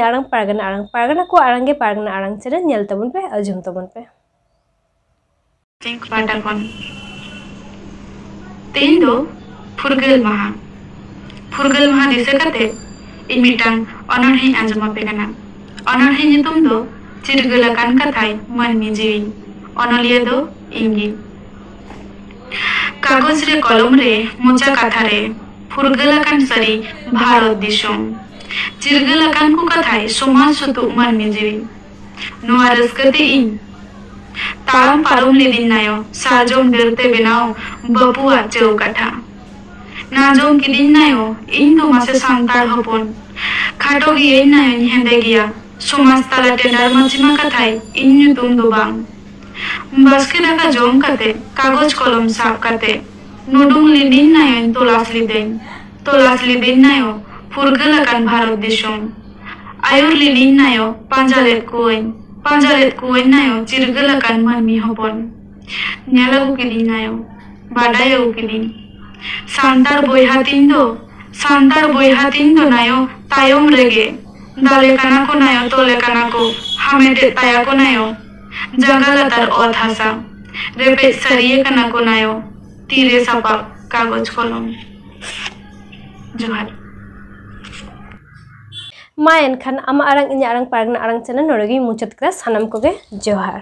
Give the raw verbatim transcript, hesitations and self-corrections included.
ᱟᱲᱟᱝ ᱯᱟᱨᱜᱟᱱᱟ ᱟᱲᱟᱝ, ᱯᱟᱨᱜᱟᱱᱟ ᱠᱚᱣᱟᱜ ᱟᱲᱟᱝ ᱜᱮ ᱯᱟᱨᱜᱟᱱᱟ ᱟᱲᱟᱝ ᱪᱮᱱᱮᱞ ᱧᱮᱞ ᱛᱟᱵᱚᱱ ᱯᱮ, ᱟᱸᱡᱚᱢ ᱛᱟᱵᱚᱱ ᱯᱮ᱾ ᱯᱟᱦᱴᱟ ᱠᱷᱚᱱ ᱛᱮᱦᱮᱧ ᱫᱚ ᱯᱷᱩᱨᱜᱟᱹᱞ ᱢᱟᱦᱟ᱾ ᱯᱷᱩᱨᱜᱟᱹᱞ ᱢᱟᱦᱟ ᱫᱤᱥᱟᱹ ᱠᱟᱛᱮ ᱤᱧ ᱢᱤᱫᱴᱟᱝ ᱚᱱᱚᱬᱦᱮᱧ ᱟᱸᱡᱚᱢ ᱟᱯᱮ ᱠᱟᱱᱟ᱾ ᱚᱱᱚᱬᱦᱮ ᱧᱩᱛᱩᱢ ᱫᱚ ᱪᱤᱨᱜᱟᱹᱞ ᱟᱠᱟᱱ ᱠᱟᱛᱷᱟᱭ ᱢᱟᱹᱱᱢᱤ ᱡᱤᱣᱤ᱾ ᱚᱱᱚᱞᱤᱭᱟᱹ ᱫᱚ ᱤᱧ ᱜᱮ᱾ ᱠᱟᱜᱚᱡᱽ ᱨᱮ ᱠᱚᱞᱚᱢ ᱨᱮ ᱢᱚᱪᱟ ᱠᱟᱛᱷᱟ ᱨᱮ ᱯᱷᱩᱨᱜᱟᱹᱞ ᱟᱠᱟᱱ ᱥᱟᱹᱨᱤ ᱵᱷᱟᱨᱚᱛ ᱫᱤᱥᱚᱢ᱾ ᱪᱤᱨᱜᱟᱹᱞ ᱟᱠᱟᱱ ᱠᱚ ᱠᱟᱛᱷᱟᱭ ᱥᱚᱢᱟᱡᱽ ᱥᱩᱛᱩᱜ ᱢᱟᱹᱱᱢᱤ ᱡᱤᱣᱤ᱾ ᱱᱚᱣᱟ ᱨᱟᱹᱥᱠᱟᱹ ᱛᱮ ᱤᱧ ᱛᱟᱲᱟᱢ ᱯᱟᱨᱚᱢ ᱞᱤᱫᱤᱧ ᱱᱟᱭᱚ ᱥᱟᱨᱡᱚᱢ ᱰᱟᱹᱨ ᱛᱮ ᱵᱮᱱᱟᱣ ᱵᱟᱹᱯᱩᱣᱟᱜ ᱪᱟᱹᱣ ᱠᱟᱴᱷᱟ᱾ ᱱᱟᱡᱚᱢ ᱠᱤᱫᱤᱧ ᱱᱟᱭᱚ ᱤᱧ ᱫᱚ ᱢᱟᱥᱮ ᱥᱟᱱᱛᱟᱲ ᱦᱚᱯᱚᱱ᱾ ᱠᱷᱟᱴᱚ ᱜᱤᱭᱟᱹᱧ ᱱᱟᱭᱚᱧ ᱦᱮᱸᱫᱮ ᱜᱮᱭᱟ᱾ ᱥᱚᱢᱟᱡᱽ ᱛᱟᱞᱟ ᱴᱮᱸᱰᱟᱨ ᱢᱟᱹᱪᱤ ᱢᱟ ᱠᱟᱛᱷᱟᱭ ᱤᱧ ᱧᱩᱛᱩᱢ ᱫᱚ ᱵᱟᱝ᱾ ᱵᱟᱥᱠᱮ ᱫᱟᱠᱟ ᱡᱚᱢ ᱠᱟᱛᱮ ᱠᱟᱜᱚᱡᱽ ᱠᱚᱞᱚᱢ ᱥᱟᱵ ᱠᱟᱛᱮ ᱱᱩᱰᱩᱝ ᱞᱤᱫᱤᱧ ᱱᱟᱭᱚᱧ ᱛᱚᱞᱟᱥ ᱞᱤᱫᱟᱹᱧ᱾ ᱛᱚᱞᱟᱥ ᱞᱤᱫᱤᱧ ᱱᱟᱭᱚ ᱯᱷᱩᱨᱜᱟᱹᱞ ᱟᱠᱟᱱ ᱵᱷᱟᱨᱚᱛ ᱫᱤᱥᱚᱢ᱾ ᱟᱹᱭᱩᱨ ᱞᱤᱫᱤᱧ ᱱᱟᱭᱚ ᱯᱟᱸᱡᱟ ᱞᱮᱫ ᱠᱚᱣᱟᱹᱧ᱾ ᱯᱟᱸᱡᱟ ᱞᱮᱫ ᱠᱚᱣᱟᱹᱧ ᱱᱟᱭᱚ ᱪᱤᱨᱜᱟᱹᱞ ᱟᱠᱟᱱ ᱢᱟᱹᱱᱢᱤ ᱦᱚᱯᱚᱱ᱾ ᱧᱮᱞ ᱟᱹᱜᱩ ᱠᱤᱫᱤᱧ ᱱᱟᱭᱚ, ᱵᱟᱰᱟᱭ ᱟᱹᱜᱩ ᱠᱤᱫᱤᱧ᱾ ᱥᱟᱱᱛᱟᱲ ᱵᱚᱭᱦᱟ ᱛᱤᱧ ᱫᱚ, ᱥᱟᱱᱛᱟᱲ ᱵᱚᱭᱦᱟ ᱛᱤᱧ ᱫᱚ ᱱᱟᱭᱚ ᱛᱟᱭᱚᱢ ᱨᱮᱜᱮ᱾ ᱫᱟᱞᱮ ᱠᱟᱱᱟ ᱠᱚ ᱱᱟᱭᱚ, ᱛᱚᱞᱮ ᱠᱟᱱᱟ ᱠᱚ, ᱦᱟᱢᱮᱴᱮᱫ ᱛᱟᱭᱟ ᱠᱚ ᱱᱟᱭᱚ᱾ ᱡᱟᱸᱜᱟ ᱞᱟᱛᱟᱨ ᱚᱛ ᱦᱟᱥᱟ᱾ ᱨᱮᱯᱮᱡ ᱥᱟᱹᱨᱤᱭᱟᱹ ᱠᱟᱱᱟ ᱠᱚ ᱱᱟᱭᱚ, ᱛᱤᱨᱮ ᱥᱟᱯᱟᱵ ᱠᱟᱜᱚᱡᱽ ᱠᱚᱞᱚᱢ᱾ ᱡᱚᱦᱟᱨ᱾ ᱢᱟ ᱮᱱᱠᱷᱟᱱ ᱟᱢᱟᱜ ᱟᱲᱟᱝ ᱤᱧᱟᱹᱜ ᱟᱲᱟᱝ ᱯᱟᱨᱜᱟᱱᱟ ᱟᱲᱟᱝ ᱪᱮᱱᱮᱞ ᱱᱚᱰᱮ ᱜᱤᱧ ᱢᱩᱪᱟᱹᱫ ᱠᱮᱫᱟ᱾ ᱥᱟᱱᱟᱢ ᱠᱚᱜᱮ ᱡᱚᱦᱟᱨ᱾